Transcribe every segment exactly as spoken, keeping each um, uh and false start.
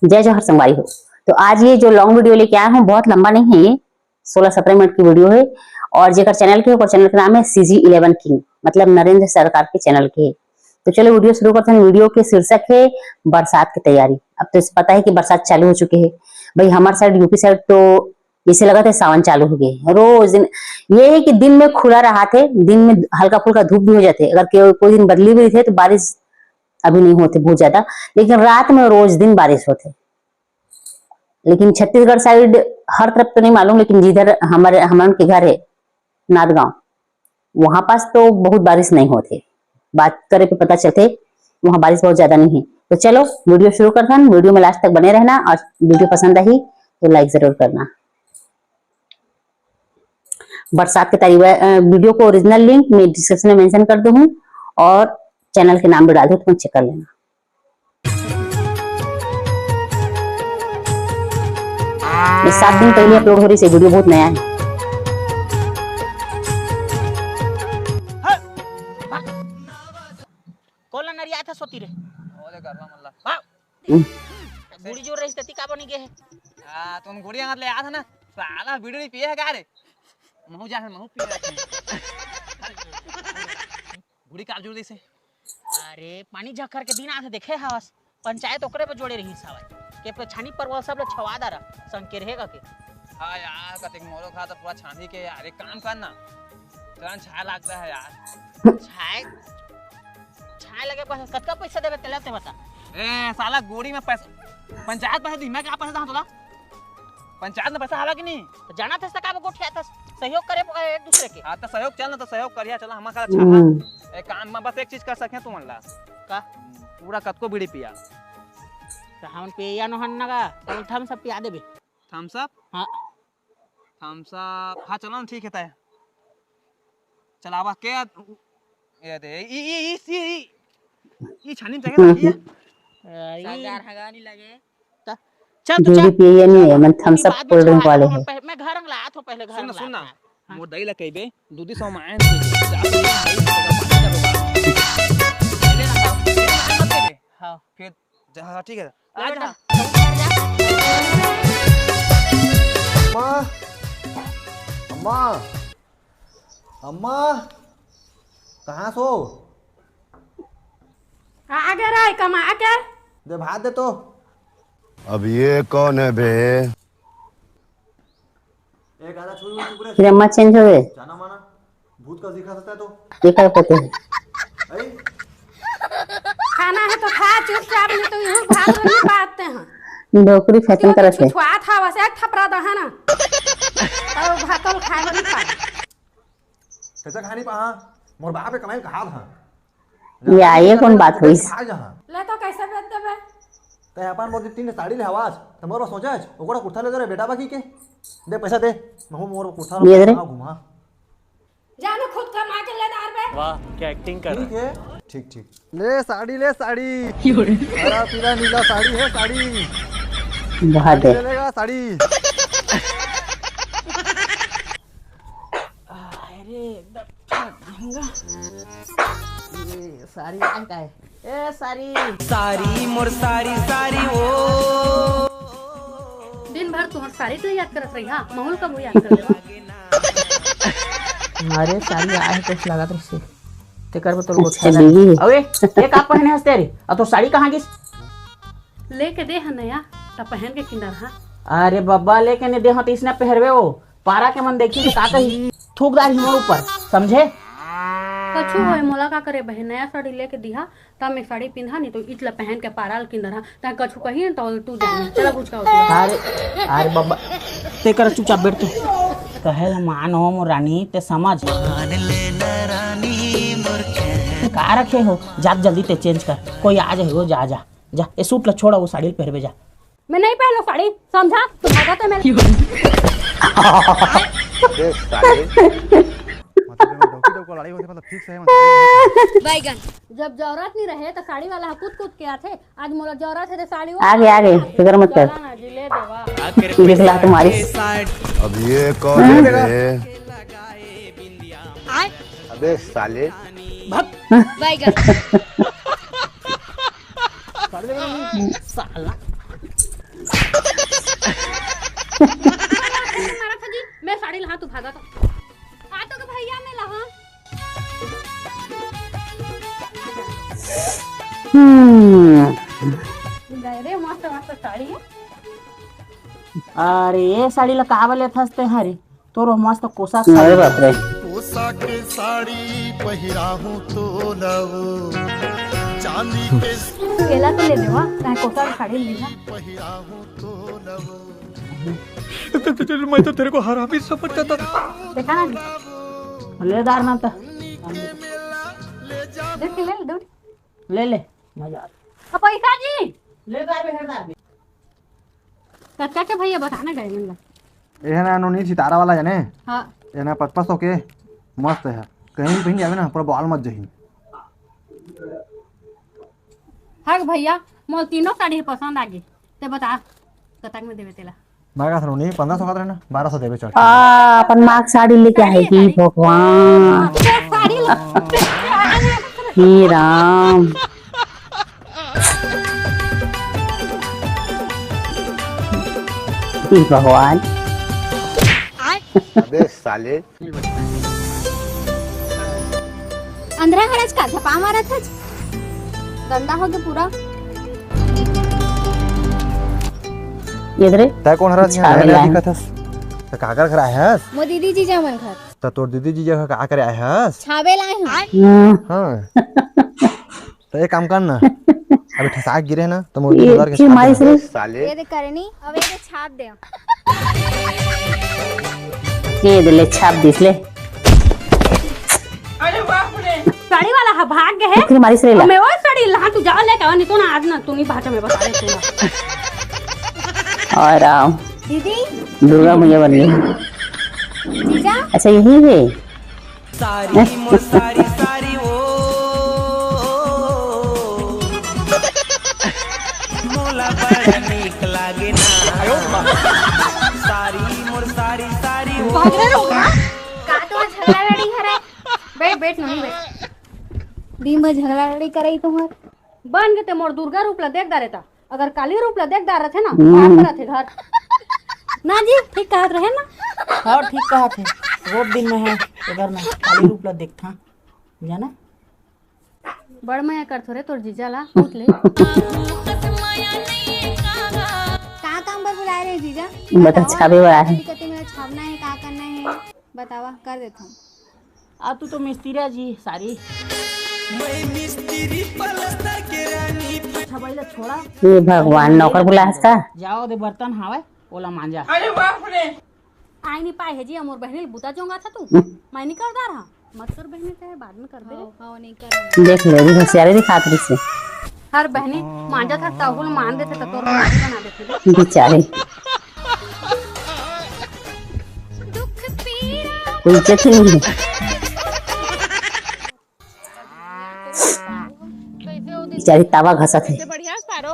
जय जोहार संगवारी हो। तो आज ये जो लॉन्ग वीडियो लेके आया हूँ, बहुत लंबा नहीं है ये, सोलह सत्रह मिनट की वीडियो है। और जेकर चैनल के, ओकर चैनल का नाम है सीजी इलेवन किंग, मतलब नरेंद्र सरकार के चैनल के। तो चलो वीडियो शुरू करते हैं। वीडियो के शीर्षक है बरसात की तैयारी। अब तो इसे पता है कि बरसात चालू हो चुकी है भाई। हमारे साइड, यूपी साइड तो जैसे लगा था सावन चालू हो गए रोज दिन। ये है कि दिन में खुला रहा थे, दिन में हल्का फुल्का धूप भी हो जाते, अगर के-, कोई दिन बदली भी थे तो बारिश अभी नहीं होते बहुत ज्यादा, लेकिन रात में रोज दिन बारिश होते। लेकिन छत्तीसगढ़ साइड हर तरफ तो नहीं मालूम, लेकिन जिधर हमारे, हमारे के घर है नादगांव, वहां पास तो बहुत बारिश नहीं होते। बात करे पे पता चलते वहां बारिश बहुत ज्यादा नहीं है। तो चलो वीडियो शुरू करते हैं। वीडियो में लास्ट तक बने रहना और वीडियो पसंद आई तो लाइक जरूर करना। बरसात के तारीफ, अ, वीडियो को ओरिजिनल लिंक मैं डिस्क्रिप्शन में मेंशन कर दूँ हूँ और चैनल के नाम भी डाल दूँ, तुम चेक कर लेना। ये सात दिन पहले अपलोड हो रही से वीडियो, बहुत नया है। कोला नरिया था सोती रे। ओले गरवा मल्ला। हाँ। हम्म। गुड़ी जोर रही थी, का बनी गए है? हाँ, तुम गुड़ी आंगत ले आया था ना, साला बीड़ी नहीं पिए है का रे? महू जा है, महू पी रहे हैं। गुड़ी काट जोड़ दे से। अरे, पानी झक्खर के दिन आथे, देखे हवस। पंचायत ओकरे बर जोड़े रहिस हवय। के पे छानी परवल सब ल छवा डारा, संग के रहेगा के। हाँ यार, कतिक मोरो खा तो पूरा छानी के यार, एक काम करना। चलन छाया लगता है यार। छाय, छाय लगे पैसा, कतका पैसा देबे तेला ते बता। ए, साला गोड़ी में पैसा, पंचायत पैसा दी, मैं क्या पैसा दूं तोला? पंचायत में पैसा आवा कि नहीं? तो जाना था, का गोठिया था, सहयोग करे प-, एक दूसरे के। हाँ, तो सहयोग चल ना, तो सहयोग करिया, चला, हमारा का अच्छा है। हम्म। एक काम में बस एक चीज कर सके तुमन ला। का? पूरा कतको बीड़ी पिया। तो हम पिया नो हन ना का, तो थम्स अप पिया देबे। Thums Up? हाँ। थम्स अप, हाँ, चलो ना, ठीक है, तय। चलावा के, ये दे, ई, ई, ई, ई, ई, ई छानी में चाहिए था, ये। अरे। सगार हगानी लगे। त-, चल, तू बीड़ी चल। पिए नहीं है, मन थम्स अप, कोल्ड ड्रिंक वाले हैं। मैं घर में लात हूँ, पहले घर सुन ना, में सुन ना, लात हूँ। हाँ। मोर दई ला कहिबे, दूधी सौ मायन दे दे। हाँ। फिर, हाँ, ठीक है। आ जा। अम्मा, अम्मा, अम्मा, कहाँ सो? आ गए रे, कमा के। दे भात दे तो। अब ये कौन है बे? ए, गाना छोड़, चुप रहे। फिर अम्मा चेंज हो गए। जाना माना, भूत का दिखा सकता है तो। ये क्या कहते हैं? अरे। खाना है तो खा चुपचाप, नहीं तो यूं भात नहीं पाते हैं। डोकरी फैशन करत है। छुआ था बस एक थपरा दहा ना। और भातल खाए नहीं पाए। कैसे खाए नहीं पा? हाँ, मोर बाप के कमाई कहा था। या, ये कौन बात हुई? भाग जहाँ। ले तो कैसे बेच देबे? तै अपन मोर तीन साड़ी ले हवास, त मोर सोचेच, ओकरा कुर्ता ले दे रे बेटा बाकी के। दे पैसा दे, महू मोर कुर्ता ये दे रे। घुमा, घुमा। जानो खुद कमा के ले दार बे। वाह, क्या एक्टिंग कर रहा है। ठीक है, ठीक, ठीक। ले साड़ी, ले साड़ी। हरा पीला नीला साड़ी है, साड़ी। बहुत साड़ी है। ले लेगा, साड़ी। अरे, एकदम थक गया। ये सारी काय काय? ए, सारी। सारी मोर सारी, सारी ओ। दिन भर तुहर सारी तो याद करत रही, हाँ? महू ल कब याद कर लेवा? अरे, सारी आए तो लागत रही से। तेकर बर तोर गोठिया बीवी। अबे, ये का पहने हस तेरे? अउ तोर साड़ी कहाँ गिस? लेके दे हन नया, त पहन के किंदर हा। अरे बब्बा, लेके नहीं दे हन, त इसने पहरवे ओ। पारा के मन देखी त का कही, थूक डारही मोर ऊपर, समझे? कछु होय, मोला का करे बहिन, नया साड़ी लेके दिहा, तब मैं साड़ी पिंधा, नहीं तो इतला पहन के पारा ल किंदर हा। तै कछु कही न, तो तू जान, चला बुझका होती है। अरे, अरे बब्बा, ते कर चुपचाप बैठ तू। कहे ला मान हो मोर रानी, ते समझ। मान लेना रानी मोर कहे। का रखे हो? जा जल्दी ते चेंज कर, कोई आ जाए हो, जा, जा, जा, ए सूट ला छोड़ा, वो साड़ी ल पहरबे जा। मैं नहीं पहनू साड़ी, समझा? तू भागा तो मैं। बे साले। मतलब, एमा डौकी डौकी लड़ाई होथे, मतलब, ठीक से है, मतलब, बैगन। जब जरूरत नहीं रहे, तो साड़ी वाला ह कूद कूद के आथे। आज मोला जरूरत है, तो साड़ी वाला आगे, आगे, फिक्र मत कर। चला ना जी, ले देवा। देख ला तुम्हारी। अब ये कौन है बे? अबे साले। बैगन। साला। मारा था जी, मैं साड़ी लहा, तू भागा तो। आ तो के भैया, मैं लहा। हम्म। गए रे, मस्त मस्त साड़ी है। अरे, ये साड़ी ला काबर लेथस ते हरे? तोर मस्त कोसा के अरे साड़ी। बाप रे। कोसा के साड़ी पहिराहूं तो लव, चांदी के केला तो ले देवा, काहे कोसा के साड़ी ले लेना। पहिराहूं तो लव। मैं तो तेरे को हरामी समझता था। देखा ना, ले दार ना तो। देख के ले ले, दूध। ले ले, मजा आ। अब पैसा जी। ले दार में, ले दार में। कतका के भैया, बताना गए मन ला। एह ना नोनी सितारा वाला जाने? हाँ। एह ना पचपन सौ के मस्त है। कहीं भी पहन जावे ना, पूरा बवाल मच जाही। हक भैया, मोर तीनों साड़ी पसंद आ गे। ते बता, कतक में देवे तेला? मैं कहा था नोनी, पन्द्रह सौ का था ना, बारह सौ देवे चढ़ के। आ, अपन माँ के साड़ी लेके आए कि भगवान। साड़ी ले। हे राम। हे भगवान। अबे साले। अंधरा हरज का झपा मारत हच। गंदा हो गया पूरा। ये दे रे। तै कोन हरज छावे यहाँ लाए। दिखत हस? त काकर घर आए हस? मो दीदी जीजा मन घर। त तोर दीदी जीजा घर का करे आए हस? छावे लाए हूँ। हाँ। हाँ। त एक काम कर ना, अभी ठसा के गिरे ना, त मोर ये दीदी घर के की छाप माई दे। से? साले। ये दे करनी, अब ये दे छाप दे। ये दे ले छाप दिस ले। अरे बाप रे। साड़ी वाला हा भाग गए है। फिर मारी से ले ला। मैं वो साड़ी लहा, तू जा लेके आवा, नहीं तो ना आज ना तू नहीं भागा, मैं बता देती हूँ। और आओ। दीदी। दुर्गा मैया बन गई। जीजा। अच्छा यही है। सारी मोर सारी सारी ओ। मोला बड़ा नीक लागे ना। सारी मोर सारी सारी ओ। भाग रहे हो? का तो झगड़ा लड़ी हरे? बैठ, बैठ, नहीं बैठ। दिन भर झगड़ा लड़ी करई तुम्हार। बन के ते मोर दुर्गा रूप ला देख डारे ता। अगर काली रूप ला देख डारत है ना, हम्म। बाहर करत है घर। ना जी, ठीक कहत रहे ना। हाँ, ठीक कहत है। रोज दिन में है, अगर ना काली रूप ला देखता, जाना। बड़ मया करथो रे तोर जीजा ला, पूछ ले। का काम बर बुलाए रहे जीजा? बता, बतावा, छापे बर आहे। कति मेरा छापना है, का करना है, बतावा, कर देता हूँ। आ तू तो मिस्तिरा जी, सारी। मैं मिस्तिरी पलस्तर के रानी। अच्छा भाई ला छोड़ा। हे भगवान, नौकर बुलास का? जाओ दे बर्तन हावय, ओला मांजा। अरे बाप रे। आय नहीं पाए है जी, मोर बहनी ल बुता जोंगा था तू। हम्म। मैं नहीं कर दार हा। मत कर बहनी, ते बाद में कर दे। हाँ, हाँ, नहीं कर। देख ले, अभी होशियारी दिखात रही से। हर बहनी मांजा था, ताहुल मान देते तो तोर बहनी बना देते। बेचारे। कोई इज्जत ही नहीं है। बेचारी तावा घसत है। बढ़िया पारो।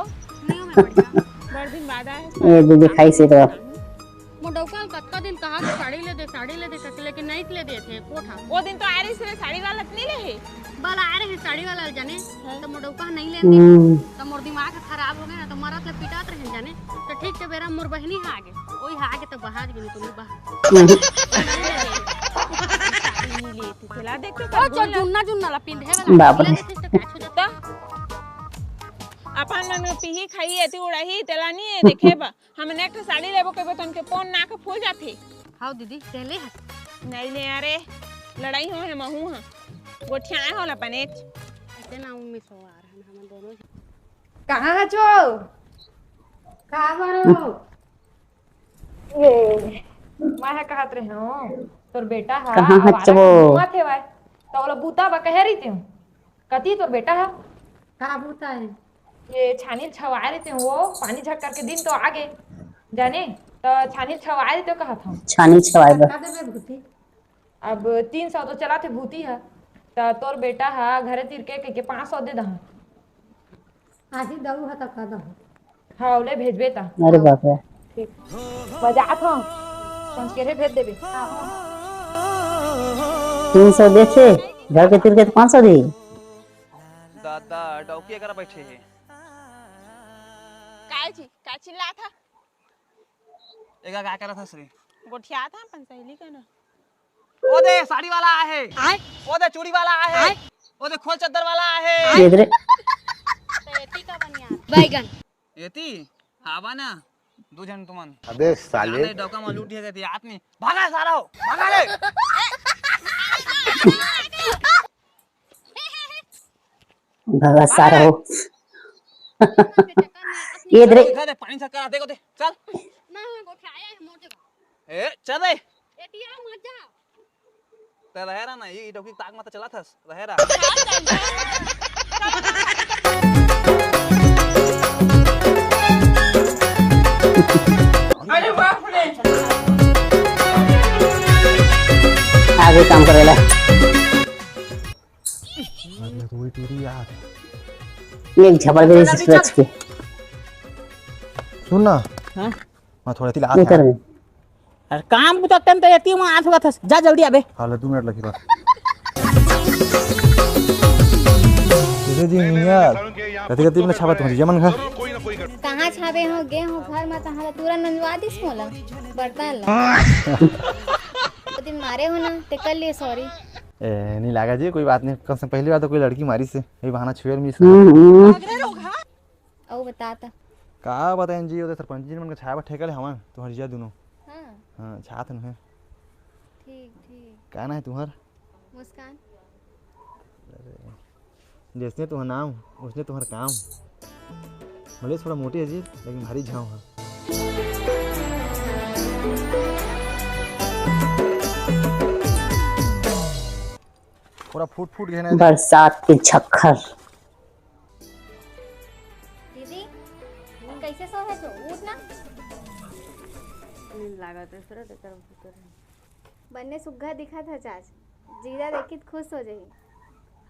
बड़ दिन बाद आए। ए दीदी खाई से तो। मोर डौका ल कतका दिन कहा कि साड़ी ले दे, साड़ी ले दे करके, लेकिन नहीं ले दे थे, कोठा। वो दिन तो आ रही से साड़ी वाला नहीं ले है। बल आ रहे साड़ी वाला जाने, हाँ। तो मोर डौका नहीं ले दे। हम्म। तो मोर दिमाग खराब हो गया ना, तो मरत ले पिटात रहे जाने। तो ठीक के बेरा मोर बहनी हा आगे, ओई हा आगे तो बहा गे, नहीं तो नहीं बहा। हम्म। साड़ी नहीं ले तू, चला देख तो ओ, जो जुन्ना जुन्ना ला पिंधे वाला बाप रे। ले दे तो का छो जाता। अपन मन में पीही खाई एती उड़ाही, तेला नहीं है, देखे बा। हमन एक ठो साड़ी लेबो कहिबो, तन के पोन नाक फूल जाथे। हाव दीदी, कहले हस। नहीं ले, अरे, लड़ाई हो है, महू ह। गोठियाए हो ला पनेच। ऐसे ना, मम्मी सो आ रहा है, हम दोनों। कहाँ है छो? कहाँ मारो? ये, मैं है कहत रहे हूँ, तोर बेटा हा, कहाँ है आवारा छो? घूमत हे वाय। तो ओला बूता बा कहे रही हूँ। कती तोर बेटा हा? का बूता है? ये छानी ल छवाए रहिते वो, पानी झक्कर के दिन तो आगे, जाने, त छानी ल छवाए रहिते कहत हूँ। छानी छवाए बर। कतका देबे भूती? अब तीन सौ तो चलाथे भूती ह, त तोर बेटा ह घरे तीर के कहिके पाँच सौ दे दहा। आही दऊ ह त का दहूँ। हाँ, ओले भेजबे त। अरे बाप रे। ठीक। बजात हूँ, संस्केरे भेज देबे। तीन सौ देथे, घर के तीर के त पाँच सौ दे। दादा, डौकी करा बैठे हे। काय जी, का चिल्लात हा? एका का करत हस रे? गोठियात हंव अपन सहेली कना। ओ दे साड़ी वाला आहे। आय। ओ दे चूड़ी वाला आहे। आय। ओ दे खोल चद्दर वाला आहे। ये रे। तो एती का बनिया? बैगन। एती? हावा ना। दू झन तुमन। अबे साले। जाने डौका में लूट गए थे, आदमी। भागा सारा हो, भागा ले। भगा सारा हो। ये दे रे। इधर दे, पानी चक्कर आते को दे, चल। ए, चल रे। एतिया मत जा। ते रहे रहा ना, ये डौकी ताक मत चला थस, रहे रहा। अरे बाप रे। आगे काम करेला। अरे, रोई टूरी यार। एक झपड़ दे इस स्ट्रेच के। सुन ना। हाँ? मैं थोड़ा तिला उतर गए। अरे, काम बुता टाइम तो एती में आठ होगा था। जा जल्दी आबे। हाल दो मिनट लगी बस। तुझे जी मियाँ, कति कति में छापा तुम्हारी जमन घर। कहाँ छाबे हो, गे हो घर में, तहाँ तुरंत नंजवा दिस मोला। बर्तन ला। वो दिन मारे हो ना, ते कर लिए सॉरी। ए, नहीं लागा जी, कोई बात नहीं। कम से पहली बार तो कोई लड़की मारी से, ये बहाना छुए मिस। हम्म, हम्म। अउ बता त। का बताएं जी, ओदे सरपंच जी मन के छाया बर ठेका ले हवन, तुहर जिया दुनो। हाँ। हाँ, छात हन है। ठीक, ठीक। का ना है तुहर? मुस्कान। अरे, जैसने तुहर नाम, उसने तुहर काम। भले थोड़ा मोटी है जी, लेकिन भारी झांव है। पूरा फूट फूट गए ना। बरसात के झक्खर। दीदी, कैसे सोहे तो? उठ ना। नींद लागत है, सुरत है, तरफ उतर है। बन्ने सुग्घर दिखत हस आज। जीजा देखित खुश हो जाही।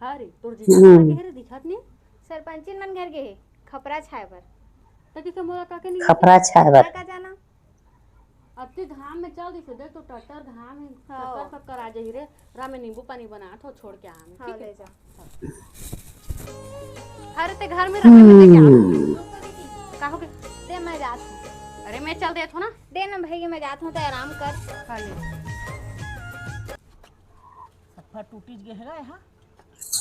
हाँ रे, तोर जीजा हम्म। कहाँ के रे, दिखत नहीं? सरपंचिन मन घर गे हे, खपरा छाए बर। त किसे मोला का के नहीं खपरा छाए बर। का जाना? अति घाम में चल दिसे, देख तो टट्टर घाम है, हाँ। चक्कर चक्कर आ जाही रे। रामे नींबू पानी बना थो, छोड़ के आवे, हाँ, ठीक है? ले जा। अरे ते घर में रहे, मैं लेके आऊँ। हम्म। का हो गए? दे, मैं जात हूँ। अरे मैं चल देत हूँ ना। दे ना भैया, मैं जात हूँ, ते आराम कर। हाँ, ले। सफा टूटिस गे हे गा, हाँ?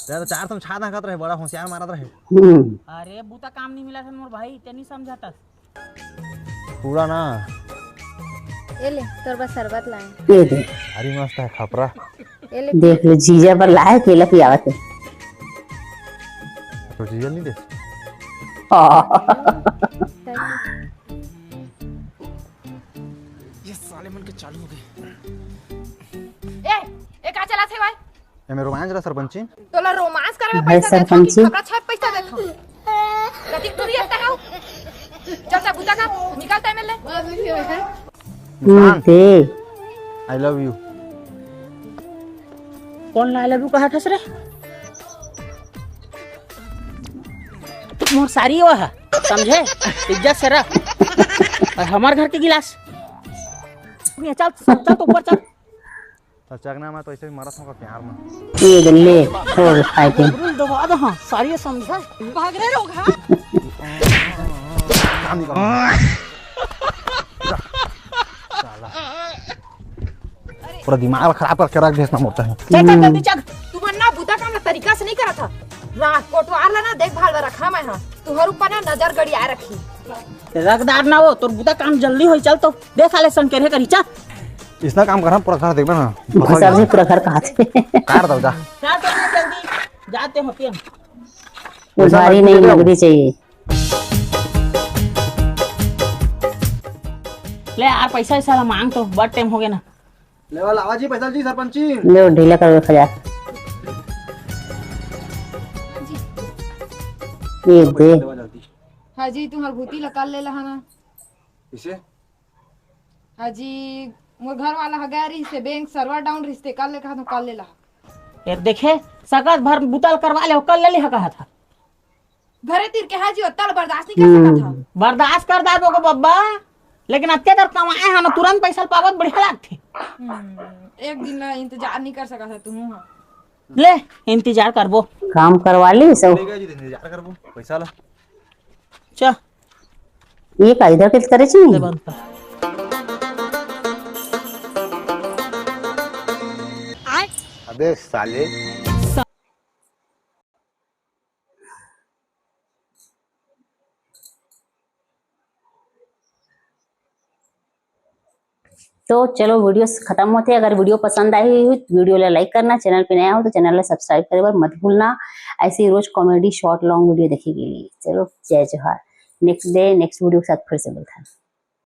तेरा तो चार तुम छाता खात रहे, बड़ा होशियार मारत रहे। हम्म। अरे बूता काम नहीं मिला था मोर भाई, ते नहीं समझाता। पूरा ना। ए ले, तोर बर शरबत लाए। ये दे। अरे मस्त है खपरा। ए ले। देख लो, जीजा बर लाए, केला पियावत है। तो जीजा नहीं दे। हाँ। ये साले मन के चालू हो गए। ए, ए का चला थे भाई? एमे रोमांस रहा सरपंची। तोला रोमांस करे में भाई पैसा देथो कि सरपंची। खपरा छाप पैसा देथो? कति दूरी आता है? चल ता बुता का निकलता है मिलने। मुस्कान, दे। I love you। कौन ला I love you कहा था रे? मोर सारी वो है, समझे? इज्जत से रह। और हमार घर के गिलास। चल, चल, चल तो ऊपर चल। त चकना में तो ऐसे भी मरत होगा प्यार में। ये गल्ले, हो गए fighting। गुरुल दबा दो, हाँ, सारी ये समझा। भाग रहे लोग, हाँ? काम नहीं करो। साला। पूरा दिमाग खराब करके रख दे इसमें मोटा है। चल, चल, जल्दी चल। तुमन ना बुता काम ला तरीका से नहीं करा था। रा-, कोटवार ला ना देखभाल ला रखा मैं, हाँ। तुहर ऊपर ना नजर गड़िया रखी। रखदार ना हो, तोर बुता काम जल्दी होई, चल तो। दे साले संकेरे करी, चल। इसना काम करना पूरा घर देखबे ना। बस अभी पूरा घर कहाँ थे? काट दो जा। जा तो ना जल्दी, जाते हो पियन। उधारी नहीं, नगदी चाहिए। ले यार, पैसा ऐसा ला मांग तो, बहुत टाइम हो गया ना। ले वाला आवाज ही पैसा जी सरपंची। ले ढीला कर खजा। ये दे। हाँ जी, तुम्हार भूती ला कर ले ला ना। इसे? हाँ जी, मोर घर वाला ह गया रहिस हे बैंक, server down रहिस हे, कल ले कहा था, कल ले ला। ये देखे, सकत भर बुतल करवा ले, कल ले लिहा कहा था। घरे तीर के हाँ जी, ओत्ता ल बर्दाश्त नहीं कर सकत था। हम्म। बर्दाश्त कर दाबो को बब्बा, लेकिन अत्ते दर कमाए हा ना, तुरंत पैसा पावत बढ़िया लागथे। हम्म, एक दिन ला इंतजार नहीं कर सकत था तुम, हाँ। ले, इंतजार करबो। काम करवा ली सब। ले गए जी, इंतजार करबो, पैसा ला। चा। ये का इधर के करे छी? ले बंद कर। बे साले। तो चलो, वीडियो खत्म होते। अगर वीडियो पसंद आई हुई तो वीडियो ला लाइक करना, चैनल पे नया हो तो चैनल ला सब्सक्राइब करे बर मत भूलना। ऐसे ही रोज कॉमेडी शॉर्ट लॉन्ग वीडियो देखे के लिए। चलो, जय जोहार। नेक्स्ट डे नेक्स्ट वीडियो के साथ फिर से मिलता है।